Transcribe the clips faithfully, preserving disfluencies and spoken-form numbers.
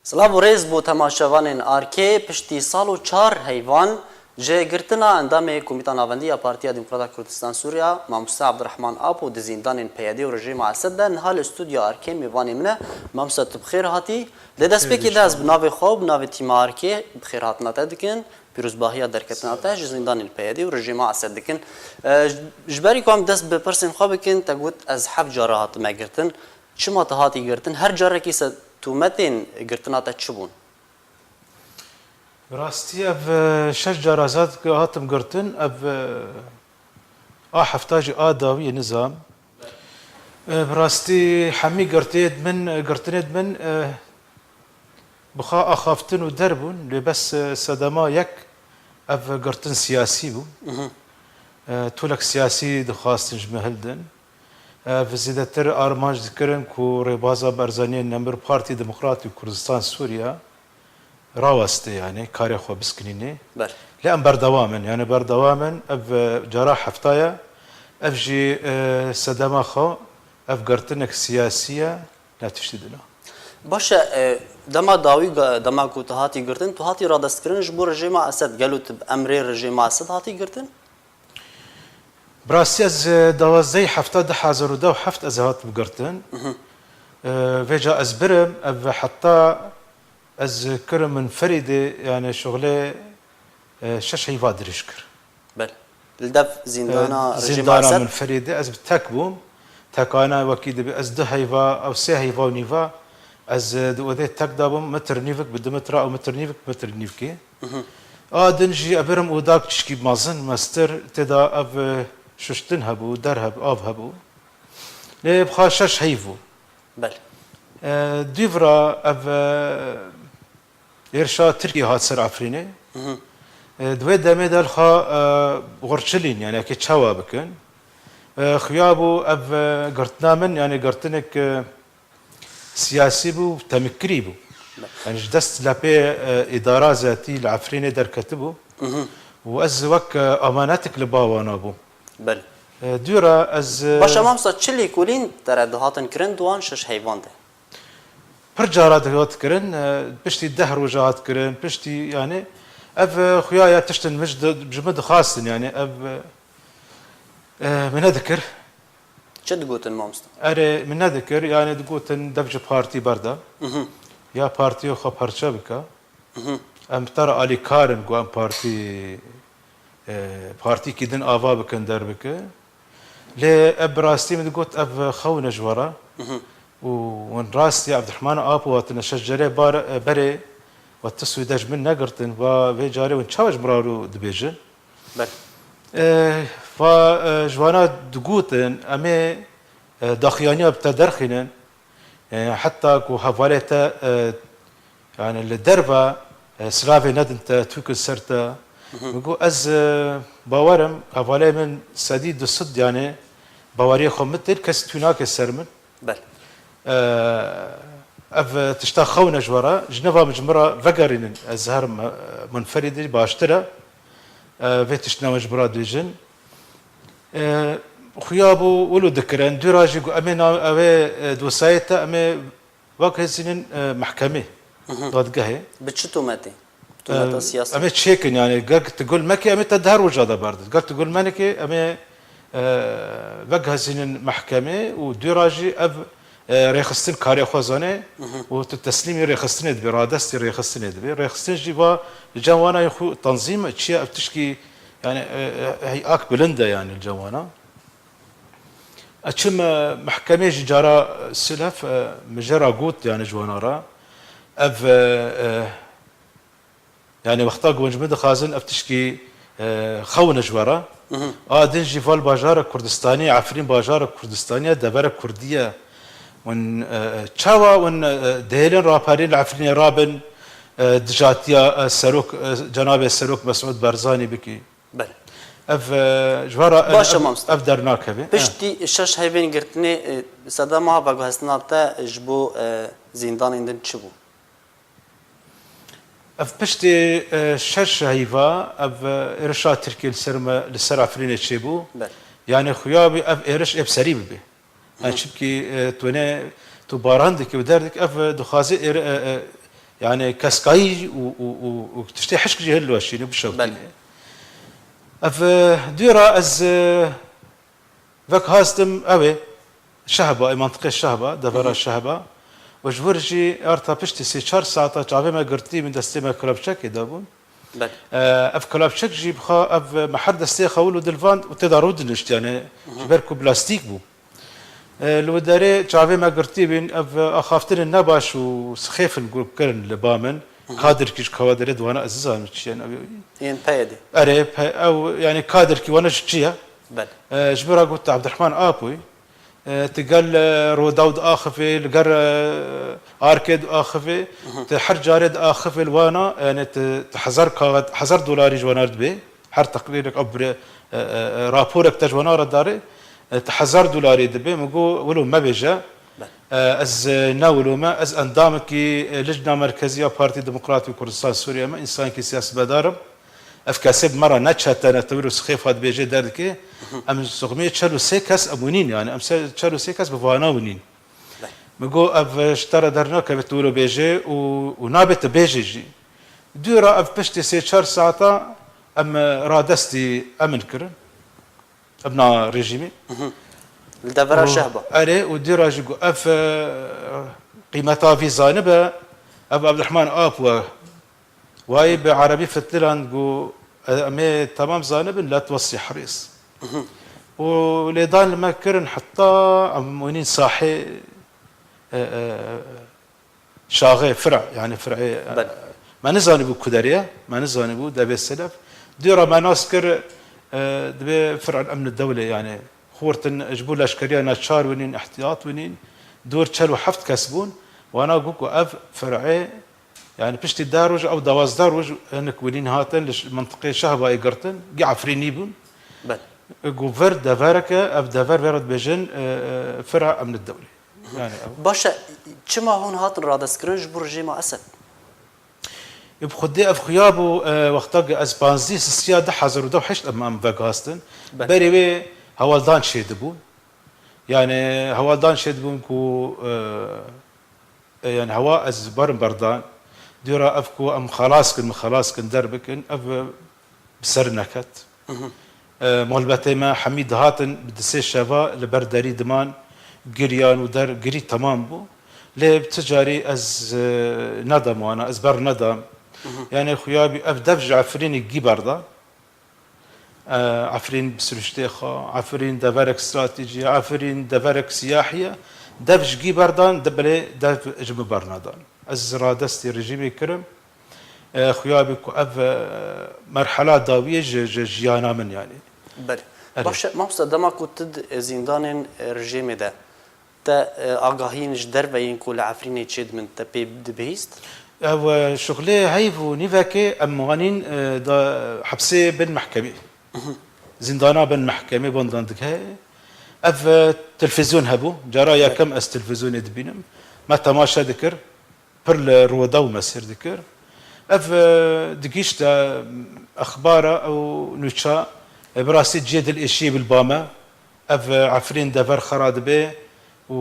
Silav û rêz bo temaşevanên Arkê. Piştî sal û çar heyvan ji girtina endamê Komîta Navendî ya Partiya Demokrata Kurdistan Sûriya, Mamoste Abdurrahman Apo di zîndanên P Y D û rejîma Esed de, niha li stûdyoya Arkê mêvanê min e. Mamoste, tu bi xêr hatî. Lê destpêkê de ez bi navê xwe û bi navê tîma Arkê bi xêrhatina te dikin, pîrozbahiya derketina te ji zîndanên P Y D û rejîma Esed dikin. E, ji berî ku em dest bi pirsên xwe bikin, te got, ez heft cara hatime girtin. Çima te hatî girtin? Her carekî se tûmetên girtina te çi bûn? Bi rastî ev, e, şeş cara zad hatim girtin, ev, e, a hefta jî a dawiyê nizam. E, bi rastî hemî girtiyê min, girtinê min, e, bi xwe axaftin û derbûn, lê bes, e, sedema yek ev girtin siyasî bû. Mhm. E, tolek siyasî dixwastin ji min hildin. Ev zêdetir armanc dikirin ku rêbaza Barzaniyê nemir Partî Demokratî Kurdistan Sûriya raweste, yani karê xwe biskinînê. Ber. Lê em berdewam in, yani berdewam in, ev, e, cara hefta ye, ev jî, e, sedema xwe, ev girtinek siyasî ye, ne tiştî din e. Baş e, e, dema dawî ga-, dema ku tu hatî girtin, tu hatî radestkirin ji bo rejîma Esed. Gelo tu bi emrê rejîma Esed hatî girtin? Bi rastî ez, e, dawazdehê hefta du hezar û deh û heft ez hatim girtin. Mhm. E, vêca ez birim, ev heta ez kirim min ferîdê, yani şuxlê, e, şeş heyva dirêj kir. Bel. Li dev zîndana, e, rejîma zîndana Esed. Min ferîdê, ez bi tek bûm. Tekana wekî dibe, ez du heyva, ew sê heyva û nîva, ez, e, di odê tek de bûm, metr nîvik bi du metra û metr nîvik bi metr nîvkê. Mhm. A din jî ev birim odak tişkî mezin, mestir, tê de ev, e, şuştin hebû, der hebû, av hebû. Lê bi xwe şeş heyv bû. Belê. E, dûvra ev, e, êrişa Tirkiyê hat ser Efrînê. Mhm. E, di wê demê de li xwe, e, xurçilîn, yani, yekê çawa bikin. E, xuya bû ev, e, girtina min, yani, girtinek, e, siyasî bû, temikkirî bû. Belê. Yani ji dest lepê, e, îdara zetî li Efrînê derketibû. Mhm. Û ez wek, e, amanetik li ba wana bûm. Belê. E, dûra ez, e, Baş e, mamosta, çi lêkolîn te re dihatin kirin di wan şeş heyvan de? Pir cara dihat kirin, e, piştî deh roja hat kirin, piştî, yani, ev, e, xuya ya tiştin min ji di-, ji min dixwastin, yani, ev, e, e, min nedikir. Çi digotin mamosta? Erê, min nedikir, yani digotin dev ji partî berda. Mhm. Ya partiyê xwe parçe bike. Mhm. Em bi te re alîkar in ku em partî, e, partîkî din ava bikin, derbike. Lê ev bi rastî min digot, ev xewin e ji we re. Mhm. Û hûn rastî Abdurrahman Apo hatine şeş cerê bar, e, berê we ti sûde ji min negirtin, va vê carê hûn çawa ji min re dibêjin? Belê. E, va, e, ji wana digotin, em ê, e, daxuyaniya bi te derxînin, e, heta ku hevalê te, e, yani li derve, e, silavê nedin te, tûkin ser te. Mhm. Min got, ez, e, bawer im, hevalê min sedî du sed, yani baweriyê xwe min tê, kes tû nake ser min. Belê. E, ev tişta xewin e ji we re, ji neva min ji min re vegerînin, ez herim, e, munferîdî baştir e. E, vê tiştine we ji min re dibêjin. E, xuya bû wilo dikirin, dû ra jî got, em ê na-, ew ê, e, dosyayê te, em ê veguhezînin, e, mehkemê, Mhm. dadgehê. Bi çi tometê? Tometa Em, siyasî. Em ê çêkin, yani, ger tu gul mekî, em ê te deh roja de berdin. Ger tu gul menekî, em ê, e, veguhezînin mehkemê û dûra jî ev, e, rêxistin karê xwe zane Mhm. û tu teslîmî rêxistinê dibî, radestî rêxistinê dibî. Rêxistin jî va li cem wana yê xwe tanzîm çi ye, ev tişkî, yani, e, e, hey'ak bilind e, yani, li cem wana. E, çim, e, mehkemê jî cara, e, silef, e, min jê re got, yani, ji wana re. Ev, e, e, Yani wexta ku hûn ji min dixwazin ev tişkî, e, xewin e ji we re. Mhm. A din jî val bajarek Kurdistanî, Efrîn bajarek Kurdistanî ye, deverek Kurdî ye. Hûn, e, çawa hûn, e, dihêlin raperîn li Efrînê rabin, e, dijatiya, e, serok, e, cenabê serok Mesûd Barzanî bikî? Belê. Ev, e, ji we re, e, Baş e, ev, mamoste. Ev dernakeve. Piştî şeş heyvên girtinê, e, sedema veguhestina te ji bo, e, zîndanên din çi bû? Ev piştî, e, şeş heyva, ev, e, êrişa Tirkiyê li ser me, li ser Efrînê çêbû. Belê. Yani xuya bî ev êriş ê bi serî bibe. Hı hı. Yani çimkî, e, tu ne, tu baran dikî û derdikî, ev, e, dixwaze êr-, e, e, Yani keskayî û, û, û, û tiştê hişk jî hilweşîne, bişewtîne. Belê. Ev, e, dûra ez, e, vek hastim ew ê Şehba, ê mantiqê Şehba, devera Hı hı. Şehba. Û ji vir jî arta piştî sê çar saeta çavê me girtî, min destê me kulapçekê dabûn. Belê. E, ev kulapçek jî bixa ev me her destê xwe wilo dilvand û tê de rûdinişt, yani Hı hı. ji ber ku plastîk bû. E, li wê derê çavê me girtî bîn, ev axaftinên nebaş û sixêf in ku kirin li ba min. Hı hı. Kadirkî ji kawa derê di wana ez nizanim çi ye, ev Yên P Y D. Erê, pe-, ew, yani kadirkî wana ji çi ye? Belê. E, ji bo ra got Abdurrahman Apoy, e, tu gel, e, Rodaw diaxivê, li gel, e, Arkê diaxivê, Hı hı. tu her carê diaxivê li wana, yani tu, tu hezar kaxit, hezar dolarî ji wana dibê, her teqrîrek ew bire, e, e, e, raporek te ji wana re darê, e, tu hezar dolarî dibê, min got, wilo mebêje, Belê. e, ez, e, ne wilo me, ez endamekî, e, Lijna Merkezî ya Partî Demokratî Kurdistan Sûriye me, însanekî siyasetmedar im. Ev kesê bi me re ne çete ne tewir û sixêfa dibêje derdikê. Em zixmê çel û sê kes em winîn, yani em se-, çel û sê kes bi vana winîn. Belê. Min got, ev ji te re dernakeve tu wilo bêje û, û nabe tu bêje jî. Dû ra ev piştî sê çar saeta em, e, radestî em in kirin. Ev na rejîmê. Mhm. Li devera Û Şehba. Erê, û dû ra jî got, ev, e, qîmeta vî zanibe, ev Abdurrahman Ap we. Wayî bi erebî fitilan got, e, em ê temam zanibin, la twesî herîs. Mhm. Û lêdan li me kirin heta em winîn sahê, e, e, Şaxê, Fira, yani Fir'ê, Belê. me nizanîbû ku derê ye, me nizanîbû devê Selef. Dû ra me nas kir, e, dibê Fir'in emni dewlê, yani xurtin ji bo leşkeriya neçar winîn, ihtiyat winîn, dûr çel û heft kes bûn. Wana got ku ev Fir'ê, yani piştî deh roj, ew dewazde roj hinik winîn hatin li ş-, mintiqê Şehbayê girtin, gi Efrînî bûn. Belê. Got vir devereke, ev dever vê re dibêjin, e, e, Fira emni dewlê. Yani ew. Baş e, çima hûn hatin radestkirin ji bo rejîma Esed? Ê bi xwedê ev xuya bû, e, wexta ku ez panzdî sisiya du hezar û deh heşt em, em veguhastin. Belê. Berê wê hewaldan çêdibûn. Yani hewaldan çêdibûn ku, e, e, yani hewa ez barim berdan. Dûra ev ku em xelas kin, min xelas kin, derbikin, ev, e, bi ser neket. Mhm. E, malbatê me hemî dihatin, bi di sê şeva li ber derî diman, giriyan û der girî temam bû. Lê bi ti carî ez, e, nedam wana, ez ber nedam. Mhm. Yani xuya bî ev dev ji Efrînê gî berda. E, Efrîn bi siruştê xwe, Efrîn deverek stratejî ye, Efrîn deverek siyahî ye. Dev ji gî berdan, de belê dev ji min bernadan. Ez radestî rejîmê kirim. E, xuya bî ku ev, e, merhela dawiyê ji, ji jiyana min, yani. Belê. Erê. Baş e, mamosta, dema ku tu di, e, zîndanên, e, rejîmê de, te, e, agahiyên ji derve yên ku li Efrînê çêdibin, te pê dibihîst? Ev, e, şuxlê heyv û nîvekê em wanîn, e, da hepsê bin mehkemê. Mhm. Zîndana bin mehkemê, bandan dike. Ev, e, televîzyon hebû. Cara Evet. yekem ez televîzyonê dibînim. Me temaşe dikir. Pir li rûdaw me sêr dikir. Ev, e, digihîşte exbara ew nûça, e, bi rastî cihê dilêşiyê bû li ba me. Ev, e, Efrîn dever xera dibe û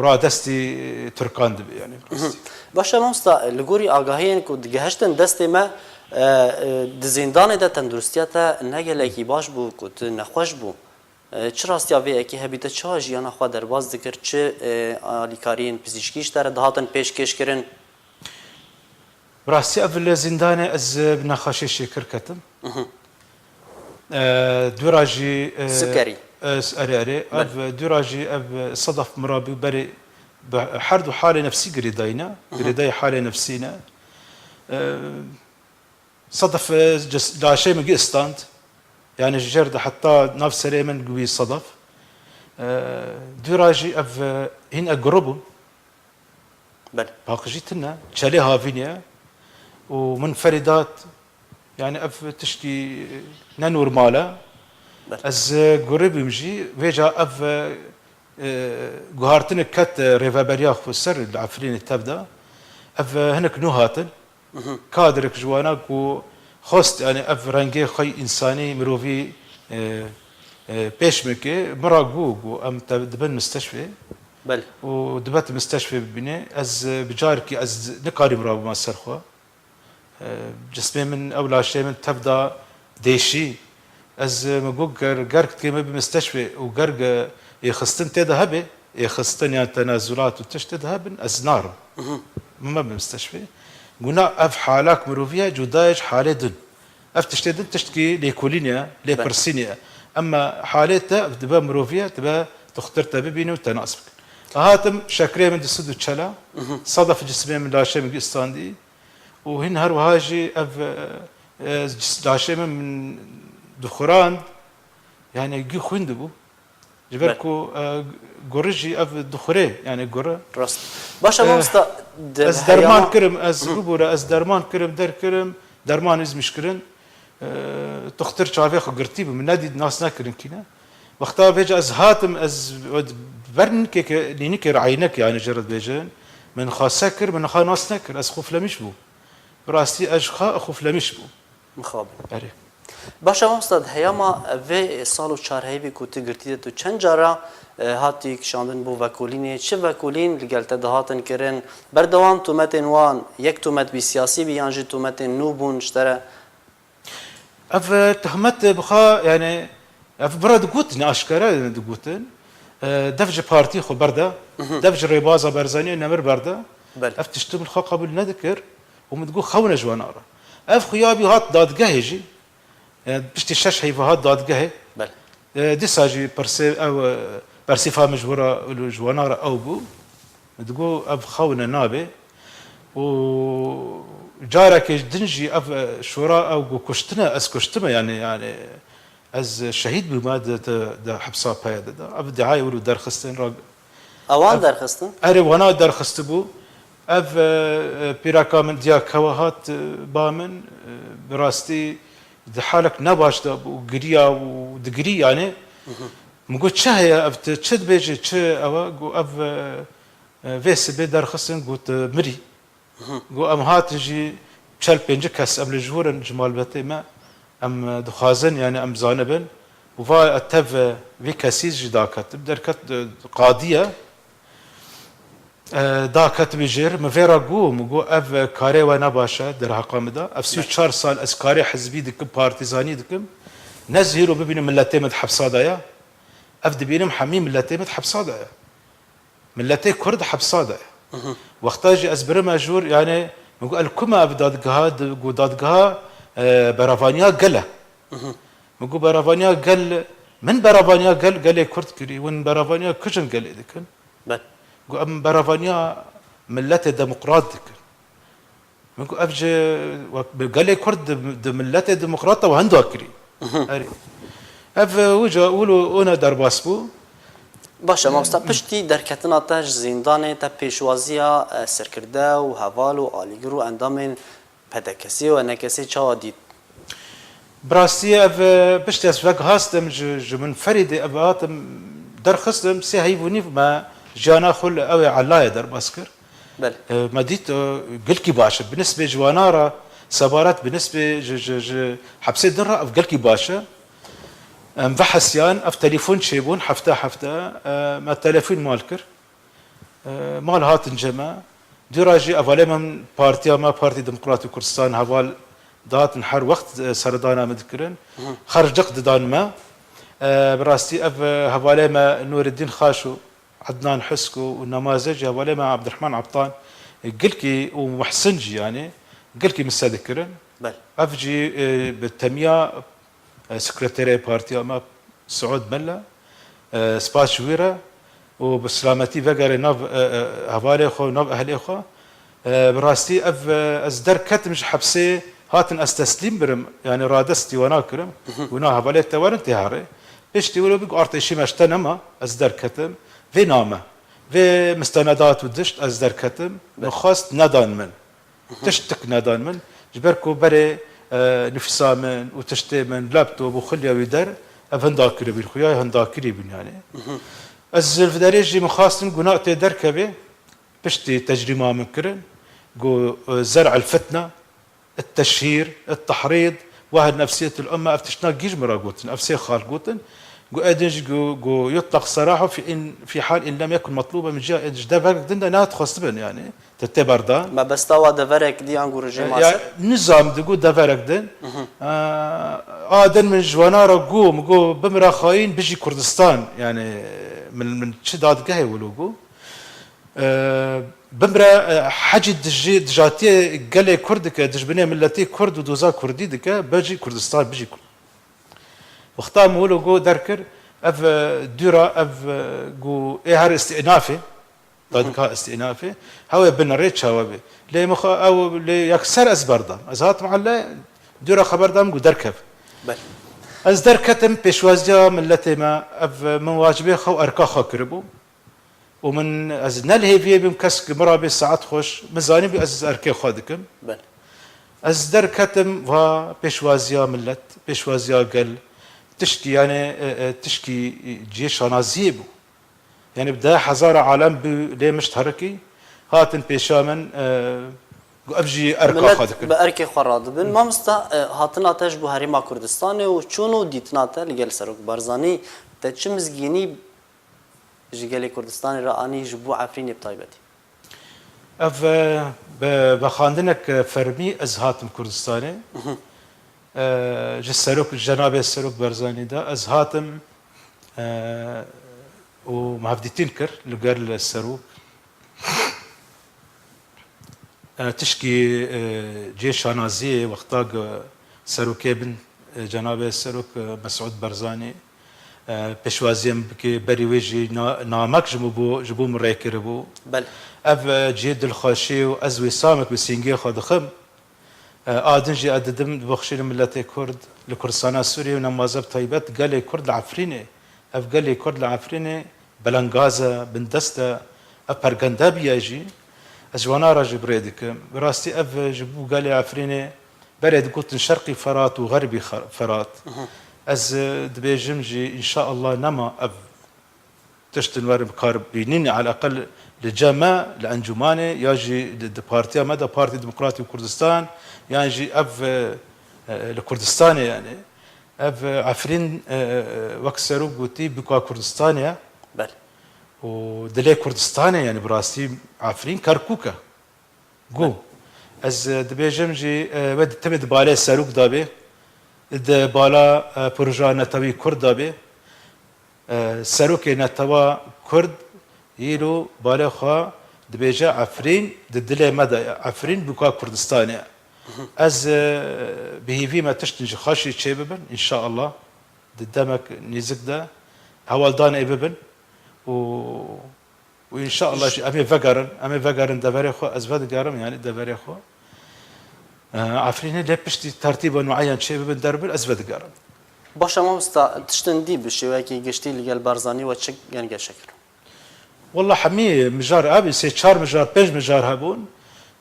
radestî Tirkan dibe, yani bi rastî. Mhm. Baş e, mamosta, li gorî agahiyên ku digihiştin destê me, e, e, di zîndanê de tenduristiya te ne gelekî baş bû, ku tu nexweş bû. E, çi rastiya vê yekê hebî, te çawa jiyana xwe derbas dikir, çi, e, alîkariyên pizîşkî ji te re dihatin pêşkêşkirin? Bi rastî ev li zîndanê ez, e, bi nexweşê şêkir ketim. Mhm. E, dûra jî, e, Sikerî. e, s-, erê, erê. Belê. Ev, e, dûra jî ev, e, sedef min rabî berê bi her du halê nefsî girêdayî ne. Mhm. Girêdayî halê nefsî ne. E, Sedef, e, ces-, laşê min gî stand. Yani ji jêr de heta nav serê min gî sedef. E, dûra jî ev, e, hîn e guru bû. Belê. Paqijî tune, çelê havînê ye. Û min ferî dat, yani ev tiştî ne normal e. Belê. Ez, e, gurî bûm jî, vêca ev, e, e, guhartinek ket, e, rêveberiya xweser li Efrînê tev de. Ev, e, hinek nû hatin. Mhm. Kadrek ji wana ku xwest, yani ev rengê xwe însanî, mirovî, e, e, pêş bike, min ra got, got, em te dibin misteşfê. Belê. Û dibe tu misteşfê bibînê. Ez, e, bi carekî ez nikarîm rabima ser xwe. E, cismê min, ew laşê min tev da dêşî. Ez, e, min got, ger, ger dikê min bi misteşfê û ger ge êxistin tê de hebe, êxistin yan tenazulat û tişt tê de hebin, ez narim. Min me bi misteşfê. Guna ev halak miroviye cuda ye ji halê din. Ev tiştê din tiştkî lêkolînê ye, Be. lêpirsînê ye. Ema halê te dibe miroviye, dibe doxtir te bibîne û te nas bikin. Hatim şekrê min di sed û çela, sedef cismê min, laşê min gistandî. Û hin her wiha jî ev, e, e, cis-, laşê min, min dixurand, yani gî xwîn dibû. Ji ber Be. ku, e, guri jî ev dixure, yani guri. Rast. Baş e, mamosta, de-, ez derman heyama- kirim, ez Hı. bibûre, ez derman kirim, derkirim, derman izmiş kirin. E, Doxtir çavê xwe girtî bû, min nedît, nas nekirin kî ne. Wexta vêca ez hatim, ez ber nînikê, nînikê re eynek, yani ji re dibêjin, min xase kir, min xwe nas nekir, ez xuflemiş bûm. Bi rastî ez ji xwe xuflemiş bûm. Mixabin. Erê. Baş e mamosta, di heyama vê sal û çar heyvê ku tu girtî de tu çend cara, e, hatî kişandin bo vekolînê? Çi vekolîn li gel te dihatin kirin? Berdewam tometên wan yek tomet bî siyasî bî yan jî tometên nû bûn ji te re? Ev, e, tohmet bi xwe, yani, ev bira digotin, aşkere digotin. E, dev ji partî xwe berde, Mhm. dev ji rêbaza Barzanî û Nemir berde. Belê. Ev tiştî min xwe qebûl nedikir û min digot xewne ji wana re. Ev xuya bî hat dadgehê jî. E, piştî şeş heyva hat dadgehê. Belê. E, dîsa jî pirsê ew, e, persîfa min ji wira, ji wana re ew bû. Min digot ev xewne nabe. Û carekê din jî ev, e, şora ew got kuştine, ez kuştime, yani, yani ez şehîd bûme di, di, di hepsa P Y D de. Ev diayê wilo derxistin ra. Ewan Ev derxistin? Erê, wana derxistibû. Ev, e, e, pîreka min diya kewa hat, e, ba min, e, bi rastî di halek nebaş de bû, giriya û digirî, yani. Mhm. Min got, "Çi heye ev, tu çi dibêjî, çi ew e?" Got, "Ev, e, e, vê sibê derxistin, got, e, mirî." Mhm. Got, "Em hatin jî çel pêncî kes, em li jûr in ji malbetê me, em, e, dixwazin, yani em zanibin." Û va tev, e, vî kesî jî daketim, derket, e, qadî ye. E, daketibî jêr, min vê re got, min got, "Ev, e, karê we ne baş e, derheqa min de. Ev sî û çar sal ez karê hizbî dikim, partîzanî dikim. Ne zihîro bibînim miletê min di hepsa de ye. Ev dibînim hemî miletê min di hepsa de ye. Miletê Kurd hepsa de ye." Mhm. Wexta jî ez birime jûr, yani, min got, "El ku me ev dadgeha?" Di-, got, "Dadgeha, e, berevaniya gel e." Mhm. Min got, "Berevaniya gel, min berevaniya gel, gelê Kurd kirî, hûn berevaniya kijin gelê dikin?" Belê. Got, "Em berevaniya miletê demokrat dikin." Min got, "Ev ji, wek bi gelê Kurd di, di miletê demokrat de we hinda kirî." Mhm. Erê. Ev, e, wîca wilo ona derbas bû. Baş e, mamosta, piştî derketina te ji zîndanê te pêşwaziya, e, serkirde û heval û alîgir û endamên P D K'ê û E N K'ê çawa dît? Bi rastî ev, e, piştî ez vegihastim ji, ji min ferîdê ev hatim derxistim, sê heyv û nîv me jiyana xwe li ew ê elayê derbas kir. Belê. E, me dît, e, gelkî baş e. Bi nisbê ji wana re sebaret bi nisbê ji, ji, ji hepsê din re ev gelkî baş e. Em vehesiyan, ev telefon çêbûn hefte hefte, e, me telefon mal kir. E, mal hatin cem me. Dûra jî hevalê min partiya me, Partî Demokratî Kurdistan, heval dihatin her wext, e, seredana me dikirin. Hı. Xerciq didan me. E, bi rastî ev, e, hevalê me Nûreddîn Xaşo, Ednan Husko û Namazê jî hevalê me Abdurrahman Aptan, e, gilkî û Muhsin jî yani gilkî min se dikirin. Belê. Ev jî, e, bi temiya, e, sekreterê partiya me Suud Mella, e, spas ji wî re û bi silametî vegere nav, e, e, hevalê xwe û nav ehlê xwe. E, bi rastî ev, e, ez derketim ji hepsê, hatin ez teslîm birim, yani radestî wana kirim. Hı hı. Û na hevalê te werin tê herê. Piştî wilo bik artêşî me ji te nema, ez derketim. Vê name, vê mistenedat û dişt ez derketim. Be- Min xwest nedan min. Tiştik nedan min. Ji ber ku berê, e, nifîsa min û tiştê min, laptop û xulya wî der, ev hinda kiribîn, xuya hinda kirîbîn yani. Mhm. Ez ji li vê derê jî min xwestin guna tê derkevê, piştî tecrîma min kirin, ku, e, zer'el fitne, et teşhîr, et tehrîd, wehd nefsiyetil umme, ev tiştna gîj min re gotin, ev sê xal gotin. Got ê din jî got, got yutlak seraha fi in, fi hal in lem yekun metluben min ciha, ê din ji deverek din de nehat xwestibin yani. Te tê berdan. Mebesta wa deverek di yan ku rejîma Ya ser? Nizam digot deverek din. Ee, A din min ji wana re got, min got bimre xayîn bijî Kurdistan. Yani min, min çi dadgehê wilo got. Ee, Bimre, e, hecî dijî, dijatiyê gelê Kurd dike, dijbinê miletê Kurd û doza Kurdî dike, bijî Kurdistan, bijî Kurd. Wexta min wilo got derkir, ev, e, dûra, ev, e, got ê her îstînafê, dadika îstînafê, hewê binirê çawa bê. Lê min xwe ew lê yekser ez berdam. Ez hatim ele, dûra xwe berdam, got derkev. Belê. Ez derketim pêşwaziya miletê me, ev, e, min wacibê xwe û erka xwe kiribû. Û min, ez ne li hêviyê bûm kes ki min re bê saet xweş, min zanîbû ez erkê xwe dikim. Belê. Ez derketim va pêşwaziya milet, pêşwaziya gel, tişkî yani, e, e, tişkî cihê şanaziyê bû. Yani bi deh hezara alem bû lê mişt herikî, hatin pêşa min, e, got ev jî erka xwe Milet dikin. Bi erkê xwe radibin. Mamosta, e, hatina te ji bo Herêma Kurdistanê û çûn û dîtina te li gel Serok Barzanî, te çi mizgînî ji gelê Kurdistanê re anî ji bo Efrînê bi taybetî? Ev, e, bi vexandinek fermî ez hatim Kurdistanê. E, ji Serok, Cenabê Serok Barzanî de ez hatim, e, û me hevdîtin kir li gel Serok. E, tişkî, e, cihê şanaziyê wexta ku Serokê bin, e, Cenabê Serok, e, Mesûd Barzanî, e, pêşwaziyê min bike, berî wê jî na-, namek ji min bû, ji bo min rê kiribû. Belê. Ev, e, cihê dilxweşî û ez wê samek bi sîngê xwe dixim. E, a din jî ez didim, dibexşînim miletê Kurd li Kurdistana Sûriyê û nemaze bi taybet gelê Kurd li Efrînê. Ev gelê Kurd li Efrînê belengaz e, bindest e, ev pergende bûye jî. Ez ji wana re jî bi rê dikim. Bi rastî ev ji bo gelê Efrînê berê digotin Şerqî Ferat û Xerbî Xe-, Ferat. Ez, e, dibêjim jî înşaallah nema ev tiştin werin bi kar bînin, eleqel li cem me, li encûmanê ya jî di, di partiya me de, Partî Demokratî Kurdistan, yan jî ev, e, e, li Kurdistanê yani. Ev, e, Efrîn, e, e, wek Serok gotî, bûka Kurdistanê ye. Belê. Û dilê Kurdistanê, yani bi rastî Efrîn Kerkûk e. Got. Ez, e, dibêjim jî, e, we di, tevê di balê Serok de bê, di bala, e, projeya netewî Kurd de bê. E, Serokê netewa Kurd îro balê xwe dibêje Efrîn di dilê me de ye. Efrîn bûka Kurdistanê ye. Ez, e, bi hêvî me tiştin ji xweşî çêbibin, înşaallah. Di demek nêzik de hewaldanê bibin û, û înşaallah jî em ê vegerin, em ê vegerin deverê xwe, ez vedigerim, yani deverê xwe. E, Efrînê lê piştî tertîba mueyen çêbibin derbir, ez vedigerim. Baş e mamosta, tiştin dî bi şêweyekî giştî li gel Barzanî we çi gengeşe kir? Wela hemî mijar hebî, sê çar mijar, pênc mijar hebûn,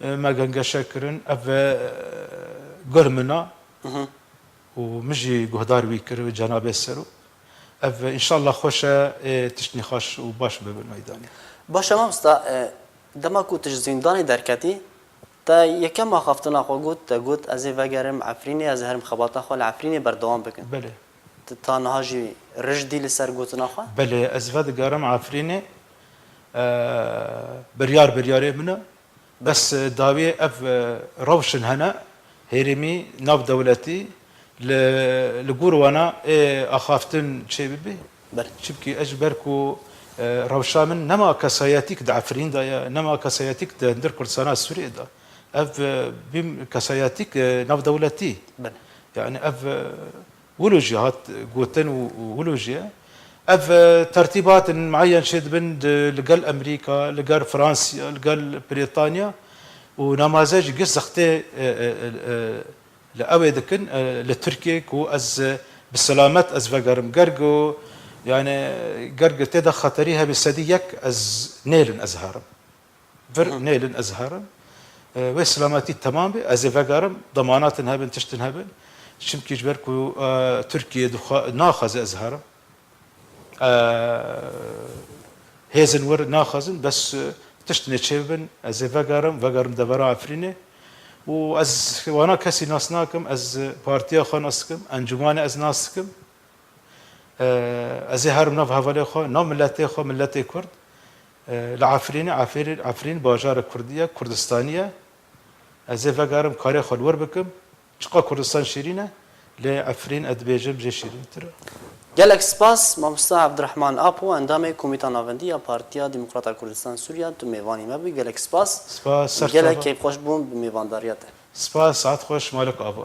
e, me gengeşe kirin. Ev, e, guh min a û min jî guhdar wî kir, Cenabê Serok. Ev, înşallah xweş e, ê tiştnî xweş û baş bibin meydanê. Baş e mamosta, e, dema ku tu ji zîndanê derketî, te yekem axaftina xwe got, te got, ez ê vegerim Efrînê, ez ê herim xebata xwe li Efrînê berdewam bikim. Belê. Tu ta niha jî rij dî li ser gotina xwe? Belê, ez vedigerim Efrînê, e, biryar biryarê min e. Bes, e, dawiyê ev, e, rewşin hene, herêmî, navdewletî, li, li gor wana ê axaftin çêbibe. Belê. Çimkî ez ji ber ku, e, rewşa min nema kesayetîk di Efrîn de ye, nema kesayetîk di hundir Kurdistana Sûriyê de. Ev, e, bîm kesayetîk, e, navdewletî. Belê. Yani ev, e, wilo jî hat gotin û, û wilo jî ye. Ev, e, tertîbatên mueyen çêdibin di, li gel Amerîka, li gel Fransiya, li gel Brîtanya û nemaze jî giş zextê, e, e, e, e, li ew ê dikin, e, li Tirkiyê ku ez, e, bi selamet ez vegerim. Ger ku, yani, ger ku tê de xeterî hebe sedî yek ez nêlin ez herim. Vir nêlin ez herim. E, wê selametî temam be, ez ê vegerim, demanatin hebin, tiştin hebin. Çimkî ji ber ku, e, Tirkiye dixwa-, naxwaze ez herim. E, hêzin wir naxwazin, bes, e, tiştinê çêbibin, ez ê vegerim, vegerim devera Efrînê. Û ez wana kesî nas nakim, ez partiya xwe nas dikim, encûmanê ez nas dikim. E, ez ê herim nav hevalê xwe, nav miletê xwe, miletê Kurd. E, li Efrînê, Efrîn, Efrîn bajarek Kurdî ye, Kurdistanî ye. Ez ê vegerim karê xwe li wir bikim. Çiqa Kurdistan şîrîn e, lê Efrîn ez dibêjim jê şîrîntir e. Gelek spas, Mamosta Abdurrahman Apo, endamê Komîta Navendî ya Partiya Demokrata Kurdistan Sûriye, tu mêvanî me bû. Gelek spas. Spas, ser Gelek çava. Keyfxweş bûm bi mêvandariya te. Spas, saet xweş, Malik Ava.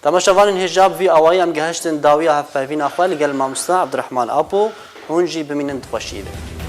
Temaşevanên hêja, bi vî awayî em gehiştin dawiya hevpeyvîna xwe li gel Mamosta Abdurrahman Apo. Hûn jî bimînin di xweşiyê de.